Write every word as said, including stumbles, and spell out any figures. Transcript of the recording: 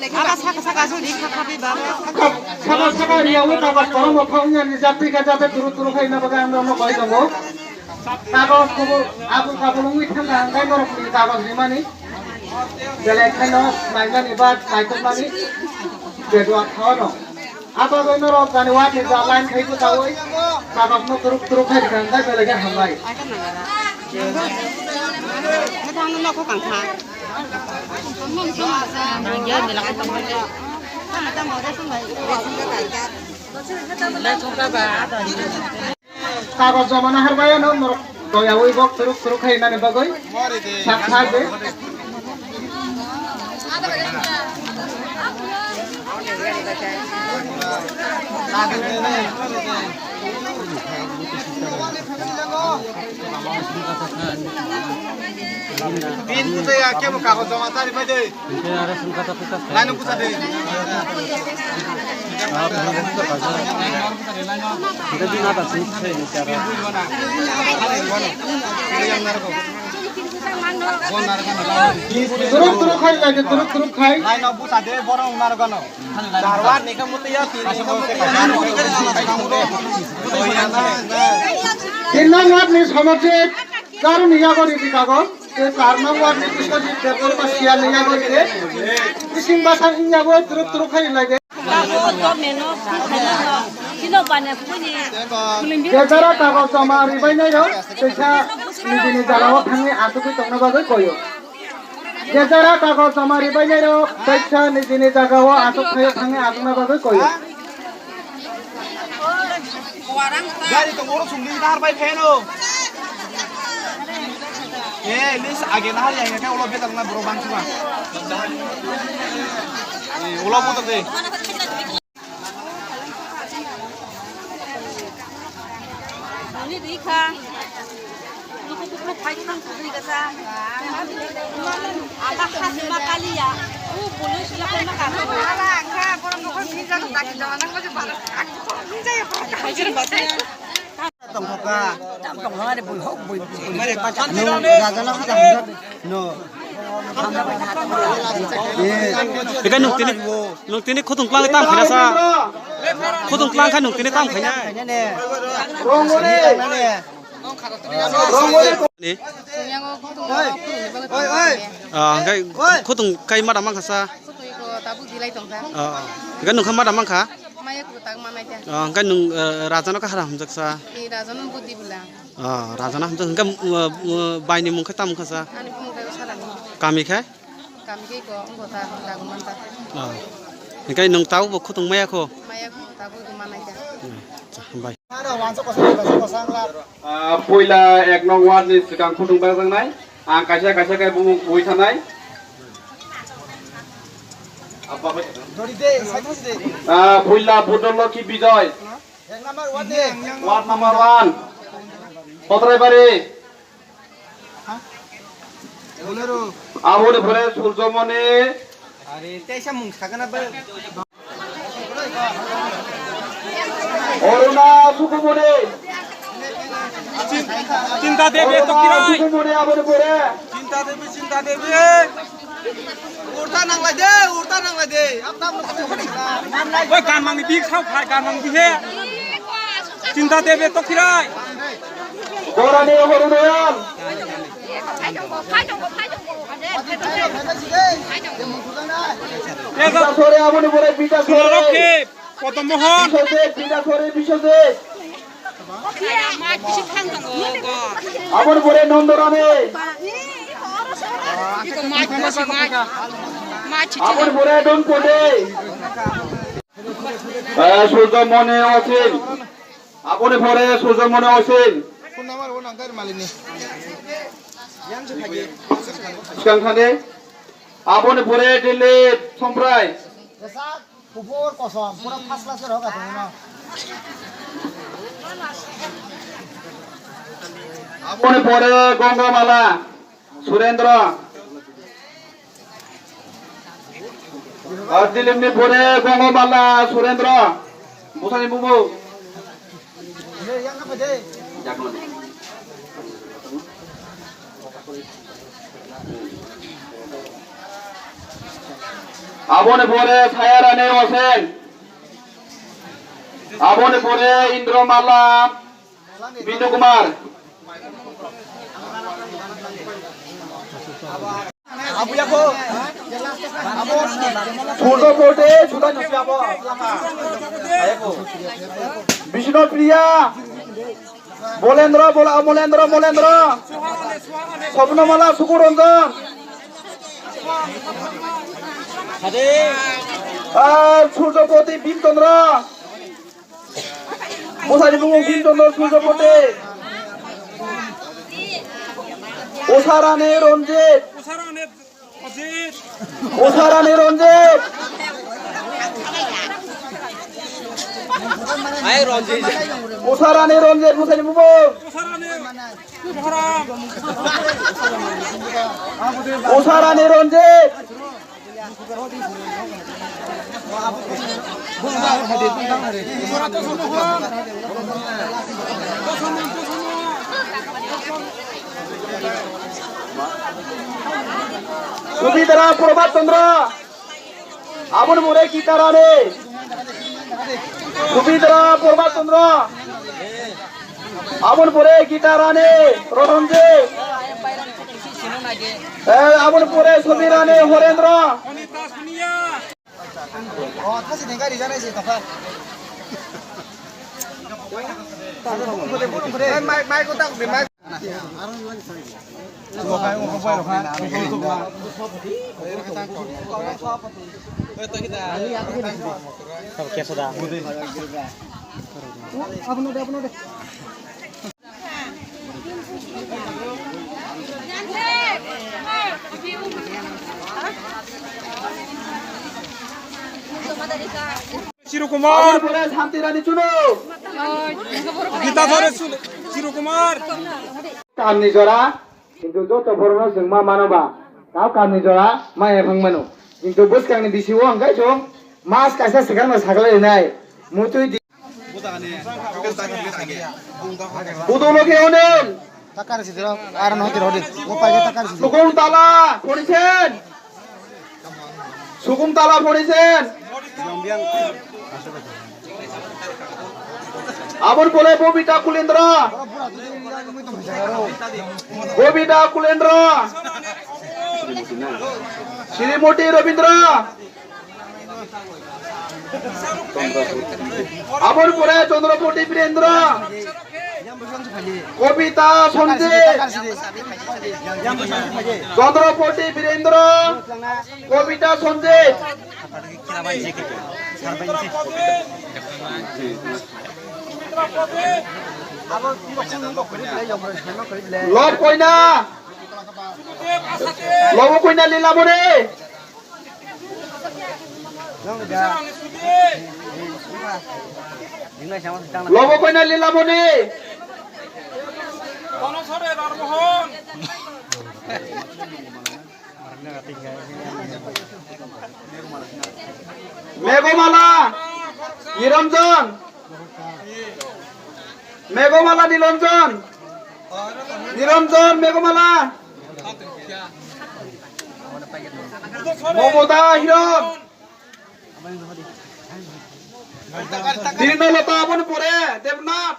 Aba saka saka aswk ri kha kha bai ba. Saka saka riyawi kagoj borok motha wngya ni jatwi kha jate turu turu khai na bagwi ang norok koi tongo. Kagoj kubul abul kabul wngwi thangkha ang khe norok ni kagoj rimani. Belai khaino naimani ba naitokmani bedua khaono. Abo bai norok jani wani ja line khai bwtawi kagoj no turuk turuk khai rikha hwnkhe belai khe hambai. Kagoj joma na harbai ano norok doyawi bok turuk turuk khai nani bagwi sak thai de. Tin kutai ya kemo kagoj joma tari pai de. Laino kusa de. Turuk turuk khai lagi, turuk turuk khai. Laino kusa de, borong nargano. Darwar ni kamu tiya, tini kamu tiya. Tin nang ward ni samajik, karun yago ridi kago. Te karnang ward ni biswajit debbarma siya ni yago ridi. Bising basang in yago turuk turuk khai lagi. Jejara kagoj joma ribainai rok, teisa nijini jagao thangwi asugwi tongna bagwi koyo. Jejara kagoj joma ribainai rok, teisa nijini jagao asuk phaio thangwi asukna bagwi koyo. Gari tong oro sungdi nahar bai pheno. Eh, lis age nahar yang ke ulo betal na bro bang suma. Eh, ulo putar de. Nini di kha. Nuku kuku phai khang kudri kasa. Ata khasi ma kaliya. U bulu sila ko ma kasa. Ala angka borok nokol ni jalo daki jalo nang baje balo. Ni jaya borok. Hajir basa. Tongkha. Tongkha ni bui hok bui. Rajana kha. No. Eka nuk tini. Nung tini khutung klang tam khaina sa. Khutung klang kha nung tini tam khaina. Ni. Ah, hingkai khutung kai mada mangkha sa. Ah, hingkai nung kha mada mangkha. Ah, hingkai nung, eh, rajano kahar hamjak sa. Ah, rajano hamjak hingkai, eh, eh, baini mung khe tam wngkha sa. Kami khe? Kami khe ko, wngkha ta, dagu manta. Ah. Hingkai nung tabuk bo khutung maya kho? Maya kho, tabuk di manai kha. Ah, bai. Ah, puila ek nong ward ni swkang khutung bakjaknai. Ang kaisa kaisa khe bumung ui thanai. Ah, puila Budolokhi Bijoy. Ward number one. Kotraibari. Aboni pore Surjomoni. Are, teisa mung sakana ba. Oruna Sukumuni. Chin-, Chinta Devi Oruna Tokirai. Sukumuni aboni pore. Chinta Devi, Chinta Devi. Urta nanglai de, urta nanglai de. Oi, ganmang ni bik sao khai, ganmang bihe. Chinta Devi Tokirai. Borani Horunoyan. Bita sore aboni pore bita sore. Sunaroke, Podomohon. Biswajit, bita sore Biswajit. Aboni pore Nondorani. Aboni pore Don Ponde. Eh, Surjomoni Osin. Aboni pore Surjomoni Osin. Phone number o nang kari malini. Swkang thani. Aboni pore Dilip Somprai. Kupur kosom, pura first class rok ato no. Aboni pore Gongomala Surendra. Ar Dilip ni pore Gongomala Surendra. Bosani bubu. Aboni pore Sayarani Hossain. Aboni pore Indromala Bindu Kumar. Surjo Pote, Sudhan Joshi abo. Bishnu Priya. Bolendra, Bola-, Molendra, Molendra. Swapna Mala, Sukur Ranjan. Ah, Surjo Pote, Bhim Chandra. Bwsani bumung Bhim Chandra, Surjo Pote. Usharani Ranjit. Usharani Ranjit. Ai Ranjit. Usharani Ranjit, bwsani bumung. Usharani Ranjit. Subidra Prabhat Chandra. Aboni pore Gita Rani. Subidra Prabhat Chandra. Aboni pore Gita Rani, Rotonji. Eh, aboni pore Sobi Rani, Horendra. Chiru Kumar. Aboni pore Santi Rani Chunu. Gita Dhore Chunu, Chiru Kumar. Kamni jora, kintu joto borokno chwng ma mano ba, tao kamni jora ma ephang mano. Kintu bwskangni bisi o hwnkhe chwng mas kaisa swkangno saklai rinai. Mutui di- Budolo khe onen. Takar sidro, ar no sidro de. Mo paje takar sidro. Sukung tala, phone sen. Sukum tala phone sen. Aboni pore Bobita Kulendra. Bobita Kulendra. Srimoti Rabindra. Aboni pore Chandrapoti Birendra. Kobita Sanjay. Chandrapoti Birendra. Kobita Sanjay. Love Koina. Love Koina Lilamoni. Love Koina Lilamoni. Megomala Niranjan. Megomala Niranjan. Niranjan Megomala. Momota Hiron. Birno Lota aboni pore Debnath.